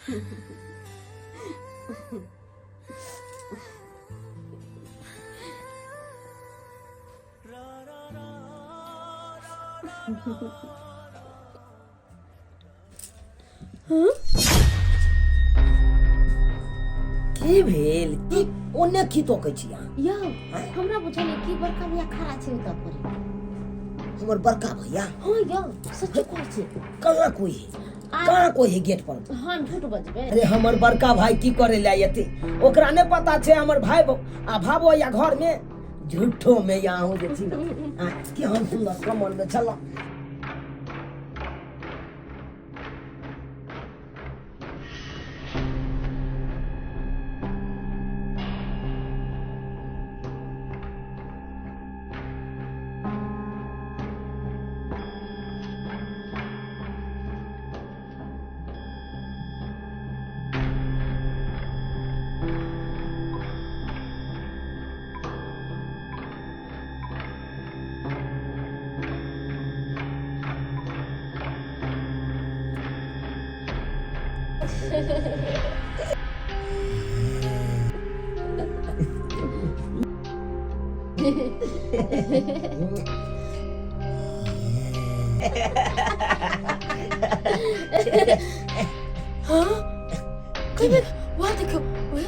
की भेल की ओने की तोकै छी अहाँ? यौ, हमरा बुझल कि बड़का भैया खड़ा छै ओतऽ पर। हमर बड़का भैया? हाँ यौ, सच कहै छी। कहाँ कोई है? कहाँ कोई है गेट पर? हम झूठ बजबै? अरे, हमर बड़का भाई की करे ले एते? ओकरा नहीं पता छै हमर भाई आ भाबो या घर में झूठो में या अहूँ जे छी ने, कि हम सुंदर कमर में छलहुँ। हाँ, कहिबे वहाँ देखियौ वएह।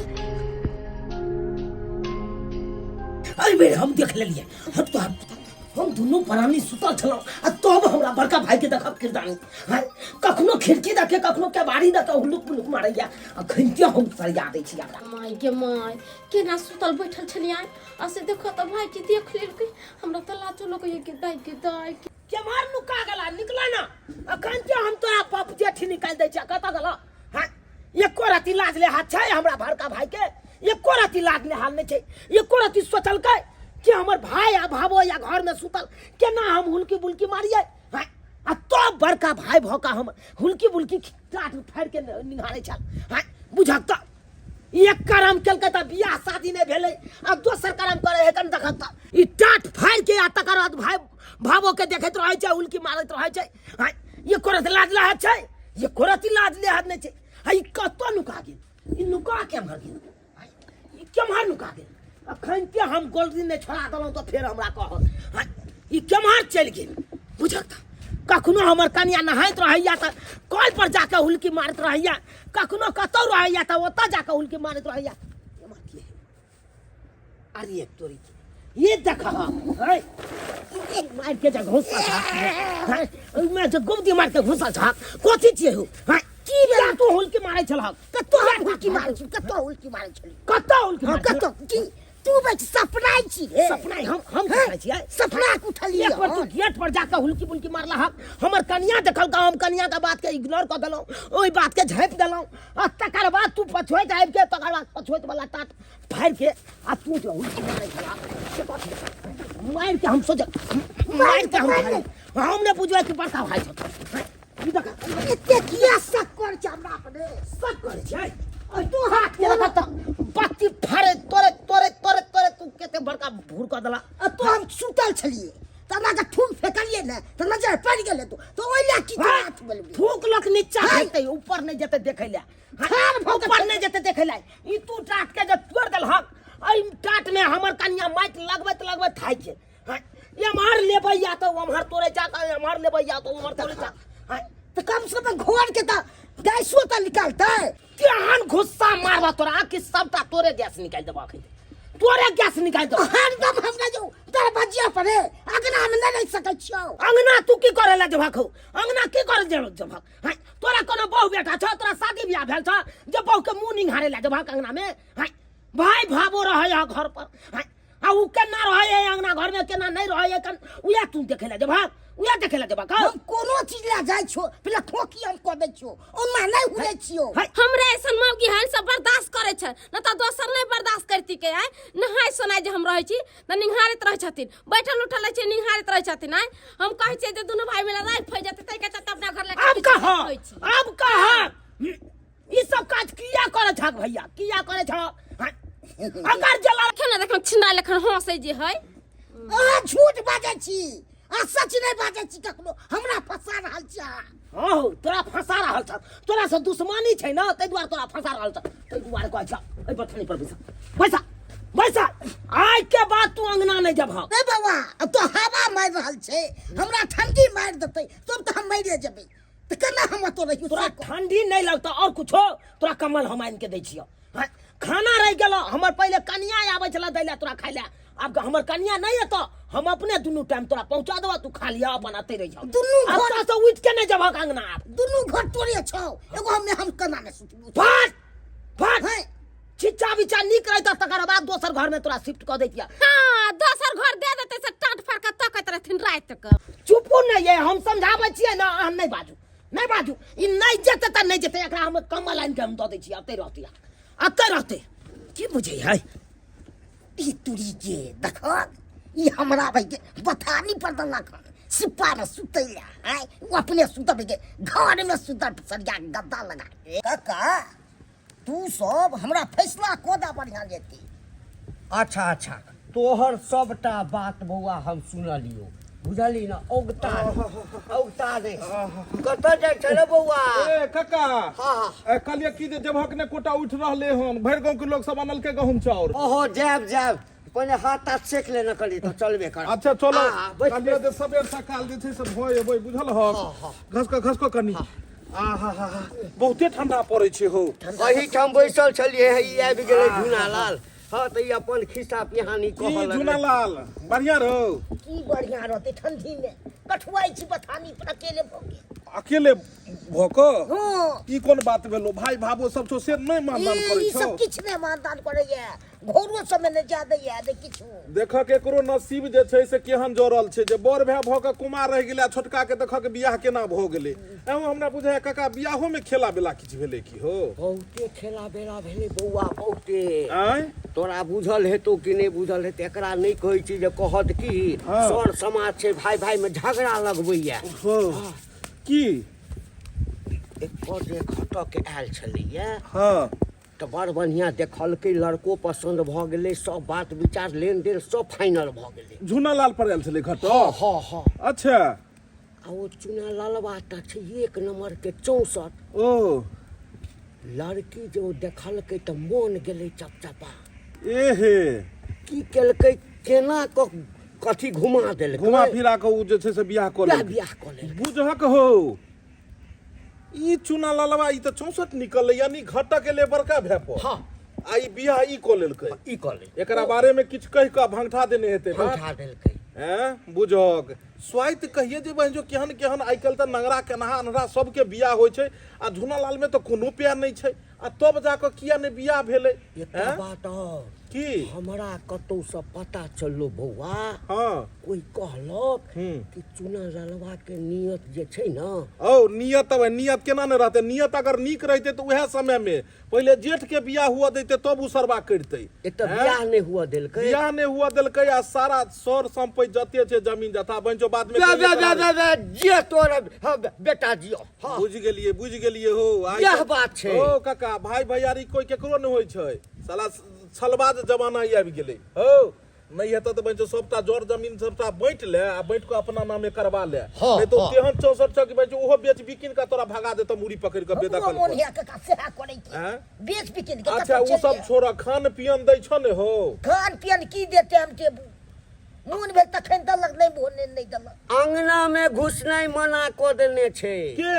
एहि बेर हम देख लेलियै। हट तो, हट। हम दुनू प्राणी सुतल छलहुँ आ तब हमरा बड़का भाई के देखब किरदानी। हाँ, कखनो खिड़की देखे, कखनो केबाड़ी देखे, हुलुक पुलुक मारैया आ खिनते हम सरिया दै छी एकरा। माय गे माय, केना सुतल बैठल छलियै आ से देखो तऽ भाई देख लेलकै। हमरा तऽ लाजो लगैया के दाइ के दाइ। केम्हर नुका गेला? निकला ना, अखन के हम तोरा पप जेठी निकालि दै छियै। कतऽ गेला? हाँ, एको रति लाज ले हाथ छै हमरा बड़का भाई के? एको रति लाज ले हाल नहि छै। एको रति सोचलकै कि हमर भाई आ भाबो या घर में सुतल, केना हम हुलकी बुलकी मारियै? हाँ, आ तब बड़का भाई भऽ कऽ हम हुलकी बुलकी टाट फाड़ि के निहारै छल। हाँ, बुझक तऽ एक करम केलकै तऽ बियाह शादी नहि भेलै आ दोसर करम करै है। कन देखत तऽ ई टाट फाड़ि के आ तकर बाद भाई भाबो के देखैत रहै छै, हुलकी मारैत रहै छै। हाँ, ये करत लाज लहत छै? ये करत लाज लेहत नहि छै। आ ई कतऽ नुका गेल? ई नुका केम्हर गेल? हाँ, ई केम्हर नुका गेल? अखन के हम गोलरी नहि छोड़ा देलहुँ तऽ फेर हमरा कहत। हाँ, ई केम्हर चलि गेल? बुझक तऽ कखनो हमर कनिया नहाइत रहैया तऽ कल पर जाके हुलकी मारैत रहैया, कखनो कतौ रहैया तऽ ओतऽ जाके हुलकी मारैत रहैया। एम्हर की है? अरे तोरी के, ये देख है, मार के जा घुसल छा। हैं, ओहिमे जे गुमती मार के घुसल छा, कथी छियै हो? हैं, की भेल? तू हुलकी मारै छलहक? कतौ हम हुलकी मारै छी? कतौ हुलकी मारै छली? कतौ हुलकी? हाँ, कतौ की? तू बच सपनाइ छी रे। सपनाइ हम सपनाइ छियै? सपना के उठलियै। एक बार तू गेट पर जाके हुलकी बुलकी मारला हक, हमर कनिया देखल का, हम कनिया के बात के इग्नोर कऽ देलहुँ, ओहि बात के झाँपि देलहुँ आ तकर बाद तू पछुआइत आबि के, तकर बाद पछुआइत वाला टाट फाड़ि के आ तू जे हुलकी मारै छला से कथी? मारि के हम सोच, मारि के हम फाड़ि, हम नहि बुझबै कि बड़का भाई छौ। ई देख। एते किया शक कर छै हमरा अपने? शक करै छियै? और तू हाथ के रखत बत्ती फाड़े तोरे तोरे तोरे तोरे तू कते बड़का भूर कऽ देला। आ तो हम सुतल छलियै तऽ हमरा के थूक फेकलियै ने तऽ नजर पड़ि गेलै तो तऽ ओहि लए की तोरा हाथ बोलबी? थूक लक नीचा हेतै, ऊपर नहि जेतै देखै लए। ठाढ़ भऽ ऊपर नहि जेतै देखै लए। ई तू टाट के जे तोड़ि देलहक, एहि टाट में हमर कनिया माटि लगबैत लगबैत थाकि गेल। हाँ, एम्हर लेबै या तऽ ओम्हर तोड़ै जा, एम्हर लेबै या तऽ ओम्हर तोड़ै जा। हाँ, तऽ कम से कम घर के तऽ गैसो तऽ निकालतै। केहन गुस्सा मारबा तोरा कि सबटा तोरे गैस निकालि देबा अखन, तोरे गैस निकालि देबा। हरदम हमरा जो दरवाजा पर है, अंगना में नहीं रह सकै छियौ। अंगना तू की करे ला जेबहक हौ? अंगना की करे जेबहक? हाँ, तोरा कोनो बहु बेटा छौ? तोरा शादी बियाह भेल छौ जे बहु के मुंह निहारे ला जेबहक अंगना में? हाँ, भाई भाबो रहे है घर पर। हाँ, आ उ केना रहे है अंगना घर में, केना नहीं रहे है, कन उया तू देखे ला जेबहक, उया देखे ला जेबहक? हम कोनो चीज ला जाइ छियो पहिले खोकी हम कऽ दै छियो, ओना नहीं हुए छियो। है। हमरा ऐसन मौगी हन सब बर्दाश्त करे छै न तऽ दोसर नहीं बर्दाश्त करती के। आय नहाय सोनाय जे हम रहै छी तऽ निहारैत रहै छथिन, बैठल उठल रहै छी निहारैत रहै छथिन। आय हम कहै छियै जे दुनू भाई मिला राख फै जेतै तै के तऽ अपना घर लए अब कह, अब कह, ई सब काज किया करे छक भैया, किया करे छक? हाँ, अगर जला देखियौ ने, देखियौ छिना लेखन हंसै जे है। अहाँ झूठ बाजै छी आ सच नहीं बाजै छी, कखनो हमरा फंसा रहल छी अहाँ। हाँ हो तोरा फंसा रहल छ तोरा से दुश्मनी छै ना ताहि दुआरे तोरा फंसा रहल छ ताहि दुआरे कहै छ एहि बथानी पर बैसा बैसा बैसा आइ के बाद तू अंगना नहि जबह रे बाबा अब तो हवा मारि रहल छै हमरा ठंडी मारि देतै तब तऽ हम मरिए जेबै तऽ केना हम ओतऽ रहियो तोरा ठंडी नहि लगतौ और कुछो तोरा कम्बल हम आनि के दै छियौ हाँ, खाना रहि गेलो हमर पहिले कनिया आबै छलै दै लए तोरा खाइ लए आब हमर कनिया नहि एतौ हम अपने दुनू टाइम तोरा पहुंचा देबो तू खा लिअ अपन अतै रहि जाओ दुनू घर- एतऽ से उठि के नहि जेबहक अंगना आब दुनू घर तोरे छौ एगो हमे हम केना नहि सुतबू फट फट हैं? छिच्चा बिच्चा नीक रहितौ तकर बाद दोसर घर में तोरा शिफ्ट कऽ दैतियै हाँ दोसर घर दे देते से टाट फाड़ के तकैत रहथिन राति के चुपू नहि ये हम समझाबै छियै ने अहाँ नहि बाजू नहि बाजू ई नहि जेतै तऽ नहि जेतै एकरा हम कम्बल आनि कऽ हम दऽ दै छियै अतै रहतै अतै रहतै की बुझै है ई तुरी के देखक ई हमरा भाई के बथानी पर देलक हन सिप्पा में सुतै ला आय ओ अपने सुतब के घर में सुतब सरिया के गद्दा लगा के काका तू सब हमरा फैसला कऽ दे बढ़िया जेती अच्छा अच्छा तोहर सबटा बात बौआ हम सुनलियो बुझली ना औगता औगता नहि कतऽ जाइ छै रे बौआ ए काका हाँ। ए कहलियै की जे जेबहक ने कोटा उठि रहले हन भरि गाँव के लोग सब अनलकै गहूम चाउर ओहो जायब जायब पहिले हाथ ताथ सेक लेने करी तऽ चलबे कर अच्छा चलो हाँ, बैठ, कहलियै जे सबेर सकाल जे छै से भऽ एबै बुझल हक घसकऽ घसकऽ कनी आहा हा हा बहुते ठंडा पड़ै छै हो एहिठाम बैसल छलियै हे ई आबि गेलै झुना लाल हँ तऽ ई अपन खिस्सा पिहानी की कहऽ लगलै झुनालाल बढ़िया रहो की बढ़िया रहते ठंडी में कठुआई छी बथानी पर अकेले भऽ गेल अकेले भऽ कऽ हँ ई कोन बात भेलो भाई भाबो सब छौ से नहि मानदान ई करै ई छौ सब किछु नहि मानदान करैया घरो सबमे नहि जा दैया नहि किछु देखक एकरो नसीब जे छै से केहन जड़ल छै जे बड़ भाय भऽ कऽ कुमार रहि गेलै आ छोटका के देखक बियाह केना भऽ गेलै एहो हमरा बुझाय काका बियाहो में खेला बेला किछु भेलै की हो बहुते खेला बेला भेलै बौआ बहुते आँय तोरा बुझल हेतौ कि नहि बुझल हेतौ एकरा नहि कहै छी जे कहत की हाँ। सर समाज छै भाय भाय में झगड़ा लगबैया हो की एकर जे खटक आयल छलैया हाँ तऽ बड़ बढ़िआँ देखलकै लड़को पसन्द भऽ गेलै सब बात विचार लेनदेन सब फाइनल भऽ गेलै झूनालाल पर आयल छलै घटक हँ हँ हँ अच्छा आ ओ चुना ललबा तऽ छै एक नम्बरके 64 ओ लड़की जे ओ देखलकै तऽ मोन गेलै चपचपा एहे की केलकै केना कऽ कथी घुमा देलकै घुमा फिरा कऽ ओ जे छै से बियाह कऽ बियाह लेलकै बियाह कऽ लेलकै बुझक हो ई चुना ललवा ई तऽ 64 निकललै यानी घटक एलै बड़का भए पर हाँ। आ ई बियाह ई कऽ लेलकै ई कऽ लेलकै एकरा बारे में किछु कहि कऽ भंगठा देने हेतै बात भंगठा देलकै हैं बुझक स्वाइत कहिए जे बहन जो केहन केहन आइ काल्हि तऽ नंगरा केनहा अन्हरा सबके बियाह होइ छै आ झुनालाल में तऽ कोनो प्यार नहि छै आ तब जाकऽ किया नहि बियाह भेलै एकटा हैं? बात और की हमरा कतौ से पता चललो बौआ हाँ कोई कहलक हम्म। कि चुना ललवा के नियत जे छै ने औ नियत अब नियत केना नहि रहतै नियत अगर नीक रहितै तऽ उएह समय में पहिले जेठ के बियाह हुआ दैते तब उ सरबा करितै एक तऽ बियाह नहि हुआ देलकै बियाह नहि हुआ देलकै आ सारा सर सम्पति जते छै जमीन जथा बंचो बाद में बे बे बे बे बे जे तोर हाँ, बेटा जियो हाँ बुझि गेलियै बुझि गेलियै हो आइ यैह बात छै। ओ काका भाई भैयारी कोई केकरो नहि होइ छै साला छलबाज जमाना ई आबि गेलै हो नहि हेतौ तऽ बहिन सबटा जर जमीन सबटा बाँटि ले आ बाँटि कऽ अपना नामे करवा ले हाँ, नहि तऽ हाँ। तेहन 64 छौ कि बहिन ओहो बेच बिकिन कऽ तोरा भगा देतौ मुड़ी पकड़ि कऽ हमरो बेदखल मोन कऽ। है काका सेहा करै के आँय? बेच बिकिन के अच्छा कतौ ओ चलि सब जायब। छोड़ खान पियन दै छौ ने हो खान पियन की दे टाइम टेबुल मोन भेल तखन देलक नहि मोन भेल नहि देलक अंगना में घुसनाइ मना कऽ देने छै के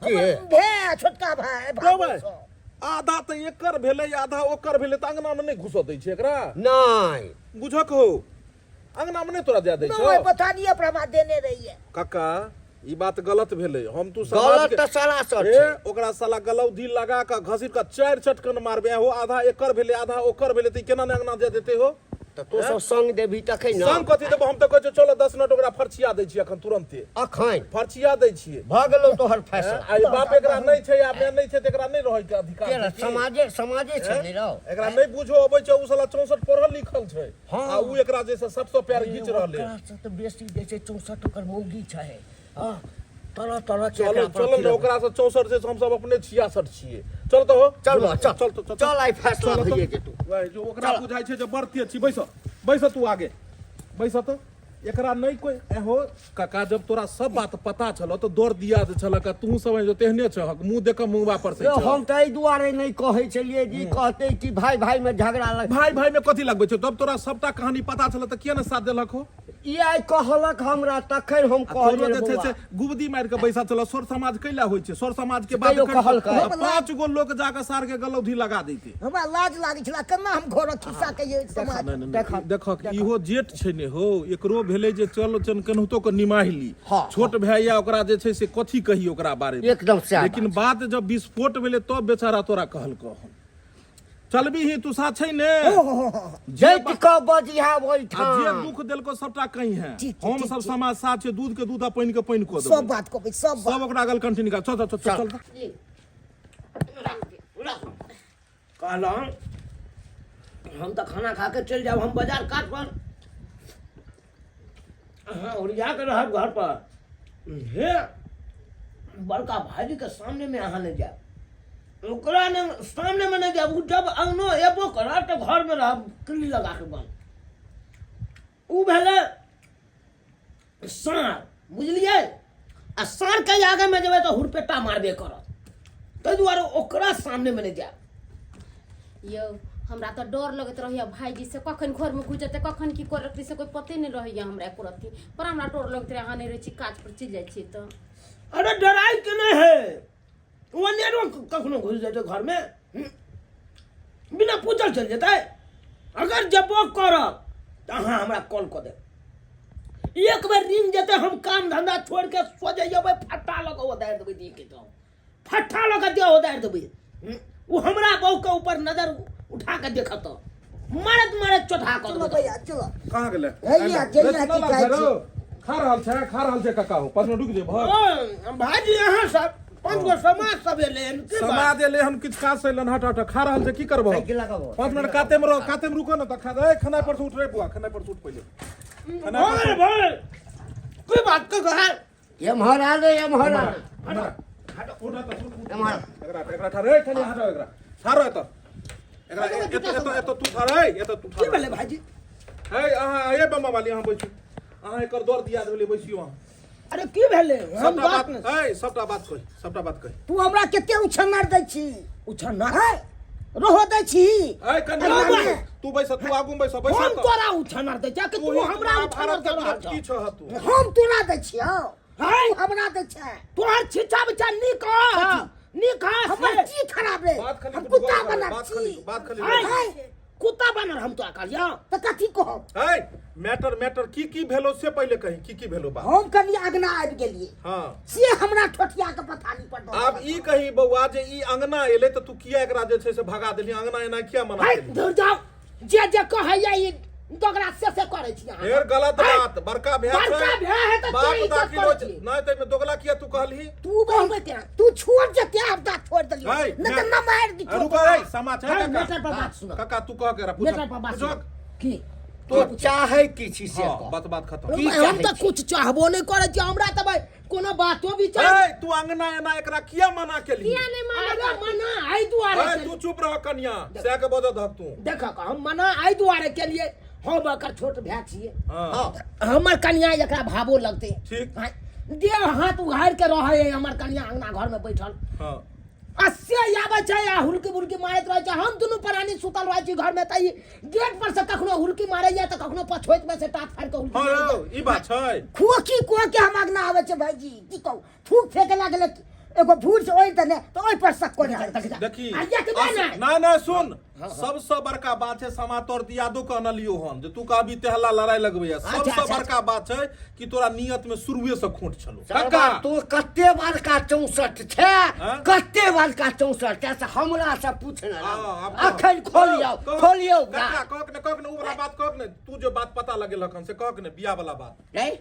के भे छोटका भाय के भाबो भाय? सब। आधा तऽ एकर भेलै आधा ओकर भेलै तऽ अंगना में नहि घुसऽ दै छै एकरा नहि बुझक हो अंगना में नहि तोरा जाय दै छौ नहि पता पर हमरा देने रहिए काका ई बात गलत भेलै हम तू समाज गलत के तऽ सरासर ए छै ओकरा साला गलौधी लगा कऽ घसीट कऽ चारि चटकन मारबे हो आधा एकर भेलै आधा ओकर भेलै तऽ ई केना ने अंगना जाय देतै हो तऽ तू सब संग देबही तखन ने संग कथी देबो हम तऽ कहै छियौ चलो 10 मिनट ओकरा फरछिया दै छियै अखन तुरन्ते अखन फरछिया दै छियै भऽ गेलौ तोहर फैसला आइ बाप एकरा नहि छै आ माय नहि छै तऽ एकरा नहि रहै के अधिकार केना छै की? समाजे समाजे छै ने रौ एकरा नहि बुझो अबै छै ओ साला 64 पढ़ल लिखल छै हाँ। आ उ एकरा जे छै 700 पैर घीच रहले ओकरा से तऽ बेसी जे छै 64 ओकर मौगी छै हँ तरह तरह के चलो एकरा पर चलो ने फिरब। ओकरा से 64 छै से हमसब अपने 66 छियै चल तऽ हो चल बा, चल चल तो चल आइ फैसला चल भइए जेतौ वएह जो ओकरा चल। बुझाइ छै जे बड़ तेज छी बैस बैस तू आगे बैस तऽ एकरा नहि कोई एहो काका जब तोरा सब बात पता छलो तो दौड़ दिया दे छलक आ तू सब जो तेहने छहक मुंह देख मुंहबा पर से यौ, हम तऽ एहि दुआरे नहि कहै छलियै जे ई कहतै कि भाय भाय मे झगड़ा लग भाई भाई में कथी लगबै छै तब तोरा सबटा कहानी पता छल तऽ किया ने साथ देलक हो ई आइ कहलक हमरा तखन हम आ तोरो कहलियै जे छै बौआ। से गुबदी मारि के बैसा छल सर समाज कैला होइ छै सर समाज के बात कहियो करि कऽ कहलकै? आ पांच गो लोक जाके सार के गलौधी लगा दैते हमरा लाज लागै छला केना हम घरक खिस्सा कहियै समाज नहि, नहि, देखक, नहि, देखक इहो जेठ छै ने हो एकरो भेलै जे चल चल केनाहितो के निमाहि ली हँ, छोट भाय या ओकरा जे छै से कथी कही ओकरा बारे में एकदम सएह लेकिन बात जब विस्फोट भेलै तब बेचारा तोरा कहलकौ हन चलबी ही तू साथ छै ने जैत कऽ बजिहा आ जे ओहिठाम दुख देलको सबटा कही है ठीक, ठीक, हम ठीक, सब ठीक। समाज साथ छै दूध के दूध आ पानि के पानि कऽ सब देबै बात कहबै सब सब बात ओकरा गल कंटिन्यू कर चल चल चल चल ले कहलहुँ हम तऽ खाना खा के चलि जायब हम बाजार काट पर अहाँ ओरिया के रहब घर पर हे बड़का भाईजी के सामने में अहाँ नहि जायब ओकरा ने सामने में नहि जायब ओ जब अंगनो एबो करत तऽ घर में रहब किल्ली लगा के बंद ओ भेलै साँढ़ बुझलियै आ साँढ़के आगेमे जेबै तऽ हुरपेटा मारबे करत ताहि दुआरे ओकरा सामनेमे नहि जायब यौ हमरा तऽ डर लगैत रहैया भाईजी से कखन घरमे घुसि जेतै कखन की करत से कोई पते नहि रहैया हमरा एको रत्ती पर हमरा डर लगैत रहै अहाँ नहि रहै छी काज पर चलि जाइ छी तऽ अरे डराइ के नहि है ओ अनेरो कखनो घुसि जेतै घरमे बिना पूछल चलि जेतै अगर जबो करब तऽ अहाँ हमरा कॉल कऽ देब एक बेर रिंग जेतै हम काम धंधा छोड़ि के सोझे जेबै फट्टा लऽ कऽ ओदारि देबै दिह के तऽ फट्टा लऽ कऽ देह ओदारि देबै ओ हमरा बहू के ऊपर नजर उठा के देखत मारत मारत चोटा कऽ चलो देबै भैया चलो कहाँ गेलै हैया, जइया की खाइ छी। खा रहल छै खा रहल छै काका हो पाँच मिनट रुकि जेबह ओ, भाजी अहाँ सब पाँच गो समाज सब एलै हन की बात? समाज एलै हन किछु काज से एलन हट हट खा रहल छै की करबह साइकिल लगाबो। पाँच मिनट काते में रह काते में रुको ना तऽ खा ए खाना पर से उठ रे बुआ खाना पर से उठ पहिले खाना पर भाई भाई कोई बात के कहा एम्हर आ रे एम्हर आ उठ उठ उठ एम्हर एकरा एकरा ठार रे खाली हटाओ एकरा ठार एतऽ एकरा एतऽ एतऽ एतऽ तू ठार है एतऽ तू की ठार भेलै भाईजी है अहाँ हे बम्मा वाली अहाँ बैसू अहाँ एकर दौड़ दिया देबे बैसियो अहाँ अरे की भेलै हम सबटा बात बात नहि है सबटा बात कही सबटा बात कही तू हमरा कते उछन्नर दै छी उछन्नर है रहो दै छी ए कन्या अरे तू तू बैस तू आगू में बैस बैस हम तोरा उछन्नर दै छियै कि तू हमरा उछन्नर भारत दऽ के रहल की छह छह तू हम तोरा दै छियौ है तू हमरा दै छै तोहर छिछा बिछा नीक ह नीक ह हमर से की खराब रे बात खाली हम कुत्ता बात बनल खाली छी बात खाली है है कुत्ता बनल हम तोरा कहलियौ तऽ कथी कहब है मैटर मैटर की की भेलो से पहिले कही की की भेलो बात हम कनि अगना आबि गेलियै हाँ से हमरा ठोठिया के पथारी पर दऽ आब ई कही बौआ जे ई अंगना एले तऽ तू किया एकरा जे छै से भगा देलही अंगना एना किया मना है केलही धुर जाओ जे जे कहैया ई दोगरा से से करै छी अहाँ ढेर गलत है, बात बड़का भैया बड़का भैया है तऽ बाप तों इज्जत दाखिल करै होइ छै छी। नहि तऽ एहिमे दोगला किया तू कहलही तू कहबै तेना। तू छोड़ जते आब दा छोड़ देलियौ है, नहि तऽ न मारि दियौ रुक है समाचार है, काका मैटर पर बात सुनऽ। काका तू कह के पूछ मैटर पर बात सुनऽ। की तो चाहे की छी से हाँ कह। बात बात खत्म की हम चाहै तऽ छी? कुछ चाहबो नहि करै छी हमरा तऽ भाई कोनो बातो विचार ए तू अंगना एना एकरा किया मना केलही किया नहि मानै अरे मना एहि दुआरे ए केलियै। तू चुप रह कनिया सएह के बजऽ दहक तू देखक हम मना एहि दुआरे केलियै हम एकर छोट भाय छियै हाँ हमर कनिया एकरा भावो लगतै ठीक। आँय, देह हाथ उघारि के रहै है हमर कनिया अंगना घर में बैठल हाँ आ से आबै छै आ हुलकी बुलकी मारैत रहै छै हम दुनू प्राणी सुतल रहै छी घर में तऽ ई गेट पर से कखनो हुलकी मारैया तऽ कखनो पछोइत में से टाट फाड़ि के हुलकी हाँ मारैया यौ ई बात छै खोकी को के हम अगना आबै छै भाईजी की कहू थूक फेके लागल एगो भूर से ओहि दने तऽ ओहि पर शक करे देखी आ एतबे नहि ना ना सुन सबसे बड़का बात छै समा तोर दियादो के अनलियो हन जे तू कहबी तेहला लड़ाई लगबैया अच्छा, सबसे अच्छा, बड़का बात छै कि तोरा नियत में शुरुए से खोट छलो सरबा, काका तू कते बड़का 64 छै हाँ? कते बड़का 64 छै से हमरा से पूछ ने हाँ, आब कह। अखन खोलियौ कह, खोलियौ काका कहक ने कहक ने उ वाला बात कहक ने तू जे बात पता लगेलक हन से कहक ने बियाह वाला बात नहीं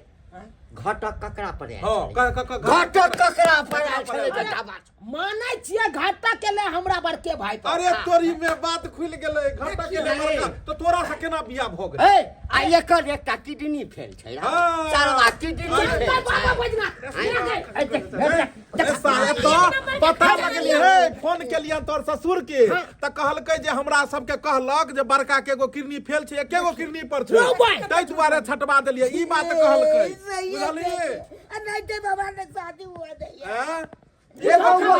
घटक ककरा पर आयल हँ छलै? क- क- क- घटक ककरा पर आयल छलै बेटा बात मानै छियै घाटा के ले हमरा बड़के भाई पर अरे तोरी में बात खुलि गेलै घाटा के ले बड़का तो तोरा से केना बियाह भऽ गेलै ए आ एकर एकटा किडनी फेल छै हाँ। चारवा किडनी चल फेल तऽ बाबा बैजनाथ सुना गए। ए, देख, देख, ए साले तो पता लगली हे फोन केलियन तोर ससुर के तऽ कहलकै जे हमरा सबके कहलक जे बड़का के एगो किडनी फेल छै एके गो किडनी पर छै रौ भाई। ताहि दुआरे छटवा देलियै ई बात कहलकै सही है बुझलियै नहीं तो बाबा ने शादी हुआ नहीं आँय? ए बौआ,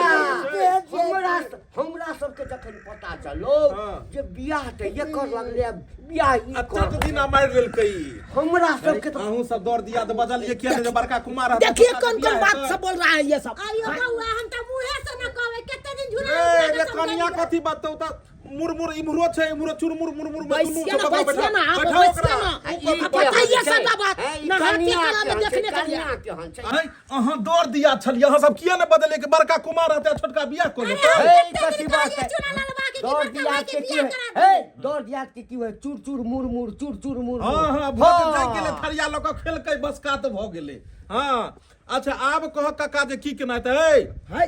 केहन छै? हमरा हमरा सबके जखन पता चलो हाँ। जे बियाह तऽ एकर लगलै आ बियाह ई आ कर चट दिना मारि लेलकै ई। हमरा सबके तऽ अहूँ सब दौड़ दिया तऽ बजलियै किया नहि जे बड़का कुमार रहतै, देखिए छोटका कौन के कौन बियाह बात हेतै। सब बोल रहा है ये सब आइयो बौआ हम तऽ मुँहे से न कहबै कते दिन झूला ए रे कनिया कथी बतौ तऽ मुरमुर इम्हरो छै इम्हरो चुरमुर मुरमुर में दुनू बैसिए छै ना पकड़ बैसिए बैठा ना आप बैठा बैसिए ओकरा ना आ ई अब बताइए केहन छै? सबटा बात ए, ई नहाते कनिया कला में केहन छै? देखने के लिए कनिया केहन छै? अरे अहाँ दौड़ दिया छलियै अहाँ सब किया ने बदलियै कि बड़का कुमार रहतै आ छोटका बियाह कऽ लेतै हे, कते दिन कथी बात कहलियै है? चूना ललबा के कि दौड़ बड़का दियाद भाई के के की बियाह है करा हे दे दौड़ दियाद के की है चूर चूर मुर मुर चूर चूर मुर हँ मुर। हँ भऽ जाइ गेलै थरिया लऽ कऽ खेलकै बस कात भऽ गेलै हँ अच्छा आब कह काका जे की केना हेतै हे है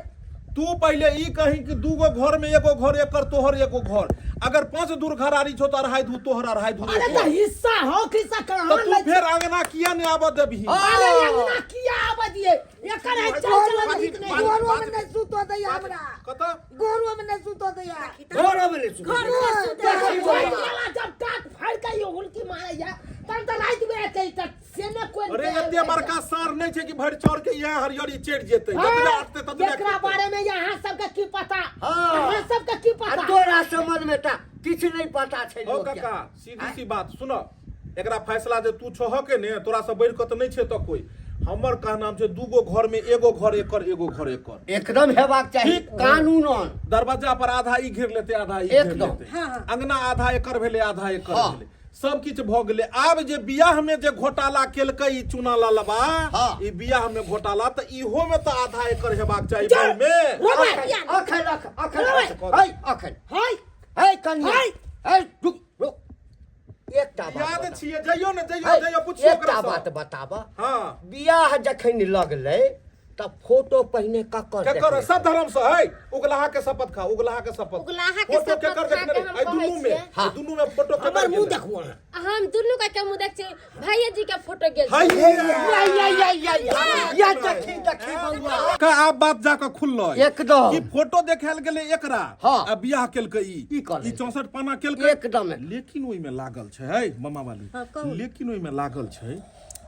तू पहिले ई कही कि दूगो घर में एगो घर एकर तोहर एगो घर अगर पांच दूर घरारी छौ तऽ अढ़ाई धू तोहर अढ़ाई धू अरे तो हिस्सा हो हिस्सा कहाँ तऽ तू लै फेर अंगना किया नहीं आबऽ देबही अरे अंगना किया आबऽ दिए एकर है चल चल बाजी- नहीं बाजी- गोरो में नहीं सुतो दैया हमरा कतऽ गोरो में नहीं सुतो दैया घरो में नहीं सुतो घर में सुते साला जब टाट फाड़ के ये हुलकी मारे या तब तो रात में आते त से ने कोई अरे एते बड़का सार नहीं छै कि भरि चौर के इएह हरियरी चढ़ि जेतै जतबे अटतै ततबे एकरा खेतै। बारे में यहाँ सबके की पता हाँ। यहाँ सबके की आ पता तोरा समझ में ता किछु नहीं पता छै हौ लोक के। काका सीधी सी बात सुन एकरा फैसला जे तू छह के ने तोरा से बढ़ि कऽ तऽ नहि छै तऽ कोई हमर कहनाम छै दूगो घर में एगो घर एकर एगो घर एकर एकदम हेबाक चाही ठीक। कानूनन दरवाजा पर आधा ई घेर लेतै आधा ई घेर एकदम। लेतै अंगना आधा एकर भेलै आधा एकर हाँ। भेलै सब किछु भऽ गेलै आब जे बियाह में जे घोटाला केलकै ई चूना ललबा हाँ। ई बियाह में घोटाला तऽ इहो में तऽ आधा एकर हेबाक चाही जा। बहु में रोबे अखन अखन अखन रोबे। अखन है अखन हाय है कनिया है। है रुक रुक एकटा बात याद बताब। छियै जइयो ने जइयो है, जइयो पुछियो एकटा ओकरा बात से बताब हाँ बियाह जखन लगलै तऽ फोटो पहिने ककर केकर देखने सब धर्म से है उगलाहा के शपथ खा उगलाहा के शपथ उगलाहा के फोटो शपथ केकर खा देखने के रही? हम एहि कहै दुनू में छियै। हाँ। एहि दुनू में फोटो केकर हमर मुंह गेलै? देखू अहाँ आ हम दुनू के के मुंह देख छी भैया जी के फोटो गेल है छै। या या या या या या देखी देखी बउआ का आब बात जाके खुललै एकदम। कि फोटो देखायल गेलै एकरा हाँ। आ बियाह केलकै ई ई कऽ ई लेलकै। 64 पाना केलकै एकदम। लेकिन ओहि में लागल छै है मामा वाली हाँ, कहू। लेकिन ओहि में लागल छै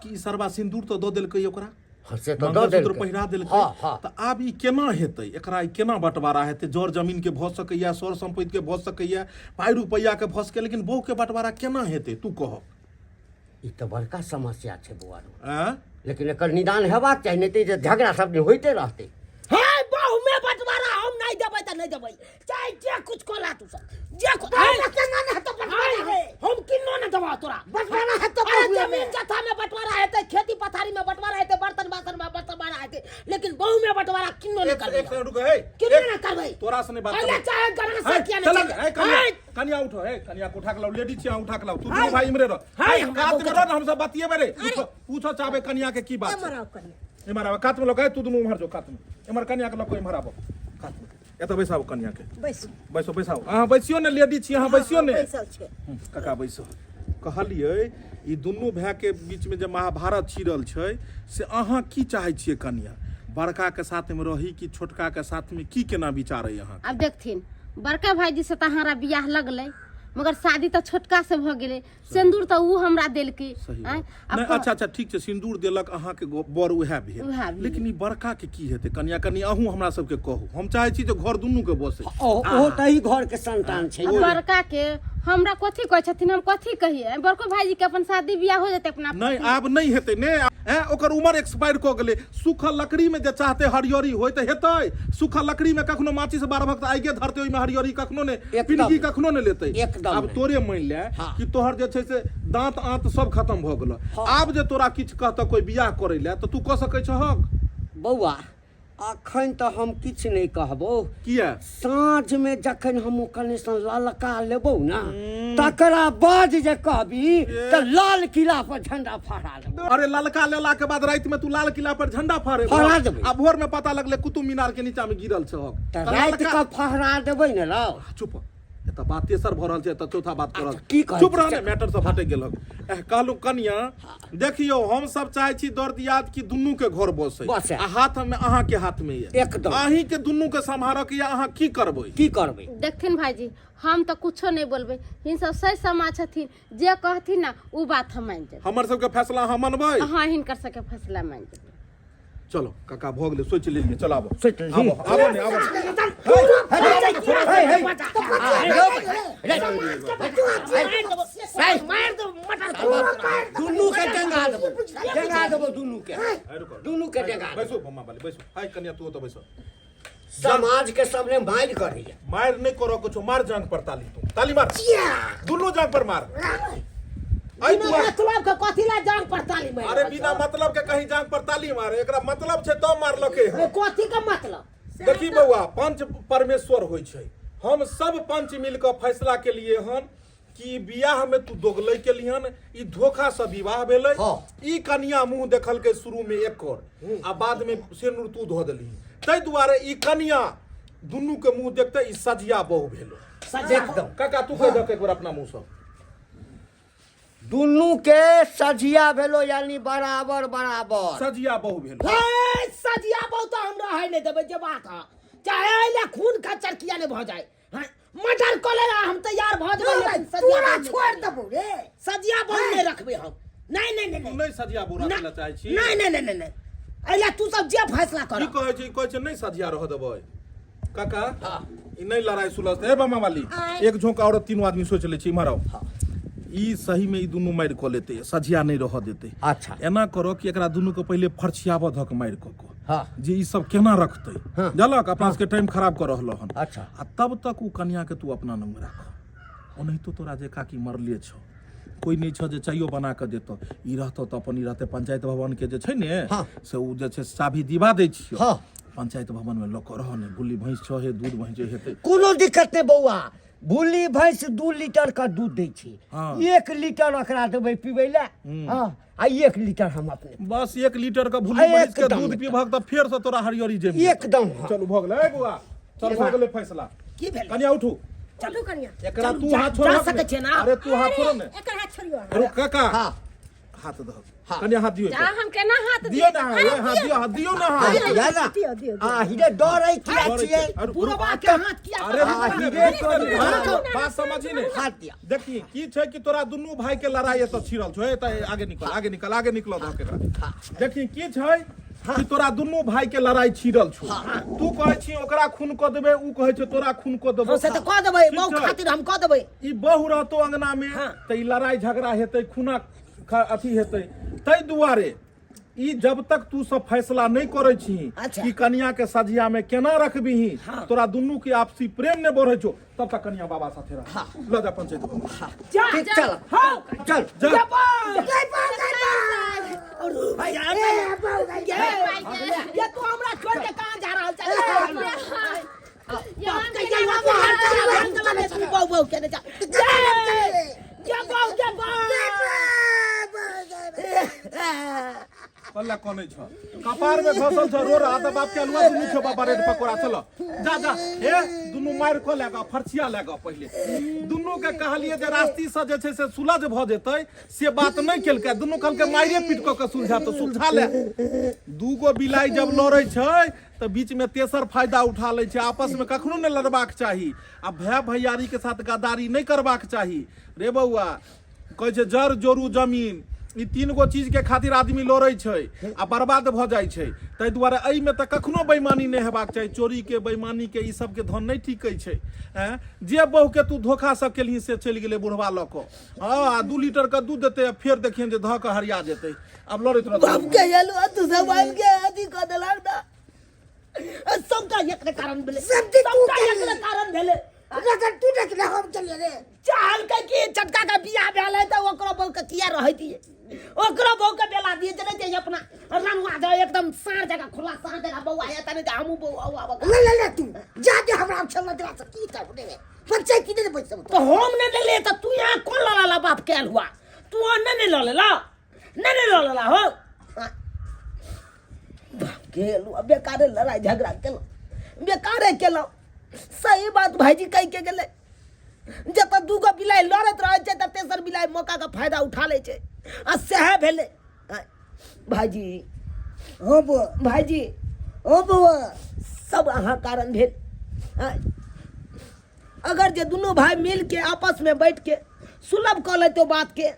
कि ई सरबा सिंदूर तऽ दऽ देलकै ओकरा हाँ, से तऽ दऽ मंगलसूत्र देलकै। पहिरा देलकै हाँ, हाँ। तऽ आब ई केना हेतै एकरा ई केना बंटवारा हेतै जर जमीन के भऽ सकैया सर संपत्ति के भऽ सकैया पाइ रुपैआ के भऽ सकैया लेकिन बहु के बंटवारा केना हेतै तू कह ई तऽ बड़का समस्या छै बौआ रौ। आँय लेकिन एकर निदान हेबाक चाही नहि तऽ ई जे झगड़ा सब दिन होइते रहतै हे बहु में बंटवारा हम नहीं देबै तऽ नहीं देबै चाहे जे कुछ कर तू सब जे कुछ केना नहि हेतौ बंटवारा रे? हम किन्नो न देबा तोरा बंटवारा हेतौ अरे बहुए में। जमीन जथा में बंटवारा हेतै खेती पथारी में बंटवारा हेतै बर्तन बासन में बंटवारा हेतै लेकिन बहु में बंटवारा किन्नो नहीं एक करबै एक सेकंड रुक हे किन्नो एक- ना करबै तोरा से नहीं बात पहिले करबै। चाहे गना हे, से किया नहीं चल, हे, कनिया हे, कनिया उठो हे कनिया को उठा के लाओ लेडीज छियै अहाँ उठा के लाओ तू दुनू भाई इमरे रह हाय, हे, हमरा कात में बहु रह न हम सब बतियेबै रे पूछो पूछो चाहबै कनिया के की बात एम्हर छै आउ कनिया इमहर आबो कात में लऽ के तू दुनू उम्हर जो कात में इमहर कनिया के लऽ के इमहर आबो कात में एतऽ बैसाबो कनिया के बैसू बैसो बैसाओ अहाँ बैसियो ने लेडीज छी अहाँ बैसियो ने बैसल छै काका बैसो कहलियै ई दुनू भाय के बीच में जे महाभारत छिड़ल छै से अहाँ की चाहै छियै कनिया बड़का के साथ में रही कि छोटका के साथ में की केना विचार अइ अहाँ आब देखथिन बड़का भाईजी से तऽ हमरा बियाह लगलै मगर शादी तऽ छोटका से भऽ गेलै सिन्दूर तऽ उ हमरा देलकै सही आँय बात। आब नहि अच्छा अच्छा ठीक छै सिन्दूर देलक अहाँके बर उएह भेल उएह भेल। लेकिन ई बड़का के की हेतै कनिया कनि अहूँ हमरा सबके कहू हम चाहै छी जे घर दुनू के बसै ओ ओहो तऽ एहि घर के संतान छै आ बड़का के हमरा कथी कहै छथिन हम कथी कहिए बड़को भाईजी के अपन शादी बियाह हो जेतै अपना नहि आब नहि हेतै ने ऐं ओकर उमर एक्सपायर कऽ गेलै सूखल लकड़ी में जे चाहते हरियरी होय तऽ हेतै सूखल लकड़ी में कखनो माचिस बारभक तऽ आइगे धरतै ओहिमे हरियरी कखनो ने एकदम। पिनगी कखनो ने लेतै एकदम आब नहि। तोरे मानि ले हाँ। कि तोहर जे छै से दाँत आँत सब खतम भऽ गेलौ आब जे तोरा किछु कहतऽ कोइ बियाह करै लए तऽ तू कऽ सकै छहक बौआ अखन तऽ हम किछु नहि कहबो। किया? साँझ में जखन हम ओकने सँ ललका लेबौ ना, तकरा बाद जे कहबी तऽ लाल किला पर झंडा फहरा देबौ। अरे ललका लेला के बाद राति में तू लाल किला पर झंडा फहरे फहरा देबै। आ भोर में पता लगले कुतुब मीनार के नीचा में गिरल छहक। तऽ राति के फहरा देबै ने रौ। चुप, एतऽ बात तेसर भऽ रहल छै, एतऽ चौथा बात कऽ रहल। अच्छा, की कहै चुप रह छी? ने, मैटर से भटक गेलक। कहलहुँ कनिया, देखियौ हम सब चाहै छी दर दियाद कि दुनू के घर बसै बसै। आ हाथ में अहाँ के हाथ में ये एकदम। अहीं के दुनू के सम्हारऽ के या अहाँ की करबै? की करबै? देखथिन भाईजी, हम तऽ कुछो नहि बोलबै, हिन सब सही समा छथिन, जे कहथिन ने ओ बात हम मानि जेबै। हमर सबके फैसला अहाँ मनबै? हाँ, हिनकर सबके फैसला मानि जेबै। चलो काका, भऽ गेलै, सोचि लेलियै, चल आबो। सोचि लेलियै। आबो, आबो ने, आबो ने। दुनू के डेंगा देबो, डेंगा देबो दुनू के, दुनू के डेंगा देबो। बैसो बम्मा वाली, बैसो। हाय कन्या, तू ओतऽ बैसो। समाज के सामने मारि करैया। मार नहीं करो कुछ, मार जांग पर ताली, तू ताली मार, दुनू जांग पर मार। आई बिना तू मतलब के कथी ला जांग पर ताली मारि अरे रहल बिना छौ? मतलब के कहीं जांग पर ताली मारे, एकरा मतलब छै तो मारलके हन। ए, कथी के मतलब? देखी बौआ, पंच परमेश्वर होइ छै, हम सब पंच मिल कऽ फैसला के लिए हन कि बियाह में तू दोगलै के लिहन, ई धोखा से विवाह भेलै। ई कनिया मुंह देखलकै शुरू में एकर आ बाद में सिनुर तू धो देलही, ताहि दुआरे ई कनिया दुनू के मुंह देखते ई सजिया बहु भेलो। एकदम। काका, तू कह दक एक बार अपना मुंह से। दुनू के सझिया भेलो, यानी बराबर बराबर। सजिया बहु भेलो। हे, सजिया बहु तऽ हम रहै नहि देबै, जे बात ह, चाहे एहि खून खच्चर किया नहि भऽ जाय। हाँ, मर्डर कऽ ले हम तैयार भऽ जेबै, लेकिन सजिया पूरा बहु नहि छोड़ रखबै। देबो रे। सजिया बहु नहि रखबै हम। नहीं नहीं नहीं तू नहीं नहीं सजिया बहु रखै लए चाहै छी? नहीं नहीं नहीं नहीं नहीं, एहि लए तू सब जे फैसला कर। की कहै छै? कहै छै नहि सजिया रह देबै। काका, ई नहि लड़ाई सुलझतै। हे बामा वाली, एक झोंक और तीनों आदमी सोच लै छी। इम्हर आउ। ई सही में ई दुनू मारि कऽ लेतै, सझिया नहि रहऽ देतै। एना करो कि एकरा दुनू के पहिले फरछियाबऽ धक मारि कऽ कऽ जे ई सब केना रखतै। जानलक अपना सबके टाइम खराब कऽ रहल हन। आ तब तक ओ कनिया के तू अपना लग राख, ओनाहितो तोरा जे काकी मरले छौ, कोई नहि छौ जे चाइयो बना कऽ देतौ। ई रहतौ तऽ अपन ई रहतै। पंचायत भवन के जे छै ने, से ओ जे छै चाभी दिवा दै छियौ। पंचायत भवन में लऽ कऽ रह ने, गुल्ली भैंस छौ हे, दूध भैंस हेतै। कोनो दिक्कत नहि बौआ, भुल्ली भैंस 2 लीटर के दूध दै छै। 1 लीटर ओकरा देबै पीबै लए। हँ, आ 1 लीटर हम अपने। बस 1 लीटर के भुल्ली भैंस के एकदम, दूध एकदम। पीबहक तऽ फेर से तोरा हरियरी जमि जेतौ। एकदम, हाँ। चलू भऽ गेलै। ए बौआ, चल, भऽ गेलै फैसला। की भेलै? कनिया उठू। चलू कनिया। एकरा चलू, तू जा- हाथ जा छोड़हक सकै ने। छियै ना? अरे तू हाथ छोड़ो ने। एकर हाथ छोड़ियो। रुक काका। हाथ दहक। कनिया, हाथ दियौ जा, एकर। हम केना हाथ दियौ ना हाथ, ए, हाथ दियौ, हाथ दियौ ना हाथ। दिया ना। दियौ, दियौ, दियौ। आ हिरे डरै किया डरै छियै? छै। अरे, बुढ़बा के हाथ किया अरे पकड़ल? रुक ने, हिरे रुक ने, डरै रुक, बात समझी ने। हाथ दिया। देखी की छै कि तोरा दुनू भाई के लड़ाई एतऽ छिड़ल छौ। एतऽ आगे निकल, आगे निकल, आगे निकल धऽ के एकरा। देखी की छै कि तोरा दुनू भाई के लड़ाई छिड़ल छौ। तू कहै छी ओकरा खून कऽ देबै, ऊ कहै छै तोरा खून कऽ देबौ। हम से तऽ कऽ देबै, ठीक बहु छै। खातिर हम कऽ देबै। ई बहु रहतो अंगना में तऽ ई लड़ाई झगड़ा हेतै, खूना अथी हेतै। ताहि दुआरे ई जब तक तू सब फैसला नहीं करै छी कि कनिया के सझिया में केना रखबीही, तोरा दुनू के आपसी प्रेम नहीं बढ़ै छौ, तब तक कनिया बाबा साथे रह। ल जा पंचायत भवन। जा। ठीक, चल। हाँ। चल। जा। जा बा। अरे भाई, ये ये तू हमरा छोड़ के कहाँ जा रहल छै? यहाँ बाप के ये बाबू हाथ चला, हाथ चला ले, तू बहु बहु केने जा। जा बहु, जा बहु। कल्ला कनै छ, कपार में घसल छ रोड़ा त बाप के अलुआ दुनू खेबा ब्रेड पकोड़ा। चल जा जा। हे, दुनू मारि कऽ लए कऽ फरछिया लए कऽ। पहिले दुनू के कहलिए जे रास्ती से जे छै से सुलझ भऽ जेतै, से बात नहि केलकै। दुनू कहलकै मारिए पीट कऽ के सुलझा तऽ सुलझा ले। दूगो बिलाइ जब लड़ै छै तऽ बीच में तेसर फायदा उठा लै छै। आपस में कखनो नहि लड़बाक चाही आ भाय भैयारी के साथ गद्दारी नहि करबाक चाही। रे बौआ, कहै छै जड़ जोरू जमीन, ई तीन गो चीज के खातिर आदमी लड़ै छै आ बर्बाद भऽ जाइ छै। ताहि दुआरे एहिमे तऽ कखनो बेईमानी नहि हेबाक चाही। चोरी के, बेईमानी के, ई सबके धन नहि टिकै छै। आँय, जे बहु के तू धोखा से केलही से चलि गेलै बुढ़वा लऽ कऽ। हँ, आ 2 लीटर के दूध देतै आ फेर देखियन जे धऽ कऽ हरिया जेतै। आब लड़ैत रहतै। बाप के एलो, तू सब आबि के अथी कऽ देलक ना। सबटा एकरे कारण भेलै। सब दिन तू सबटा केली। एकरे कारण भेलै। अगर तू देख ले, हम चलिए रे। चाहलकै कि चटका के बियाह भेल है तऽ ओकरो बहु के किया रहै दियै। ओकरो बहू के बेला दिए चले जाइए अपना रंगवा दे एकदम सार जगह खुला सार जगह बउआ आया तने हमू बउआ आवा ले ले ले तू जा दे हमरा छल देवा से की करब रे पंचायती ने बैसब तो हम ने ले ले तो तू यहाँ कौन लड़ा ला बाप के हुआ तू और ने ने लड़ ला ने ने लड़ ला हो हाँ। बाप के हुआ बेकारे लड़ाई झगड़ा केलो बेकारे केलो सही बात भाईजी कह के गेले जतऽ दूगो बिलाइ लड़ैत रहै छै तऽ तेसर बिलाइ मौकाके फायदा उठा लै छै आ सएह भेलै आँय, भाईजी हँ बौआ भाईजी हँ बौआ सब अहाँ कारण भेल आँय, अगर जे दुनू भाई मिल के आपस में बैठ के सुलभ कऽ लेतो बात के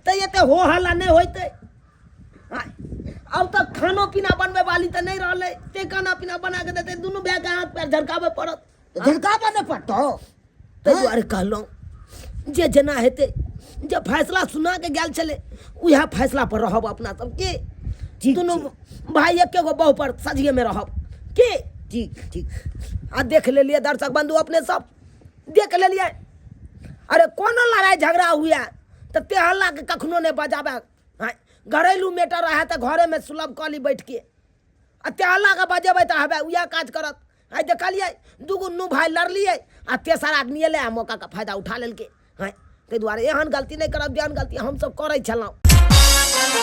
तऽ एते हो हल्ला नहि होइतै आँय, आब तऽ खानो पीना बनबै वाली तऽ नहि रहलै ते खाना पीना बना के देतै दुनू भाइके हाथ पैर झरकाबै पड़त झरकाबऽ नहि पड़तौ ताहि दुआरे कहलहुँ जे जेना हेतै जे फैसला सुना के गेल छलै उएह फैसला पर रहब अपना सब की ठीक दुनू भाई एके गो बहु पर सझिए में रहब की ठीक ठीक आ देख लेलियै दर्शक बंधु अपने सब देख लेलियै अरे कोनो लड़ाइ झगड़ा हुए तऽ ते हल्लाके कखनो नहि बजाबै आँय, घरेलू मैटर रहए तऽ घरेमे सुलभ कऽ ली बैठके आ तेहल्लाके बजेबै तऽ हवे उएह काज करत आइ देखलियै दूगो नू भाय लड़लियै आ तेसर आदमी एलै आ मौकाके फायदा उठा लेलकै हँ ताहि दुआरे एहन गलती नहि करब जेहन गलती हमसभ करै छलहुँ।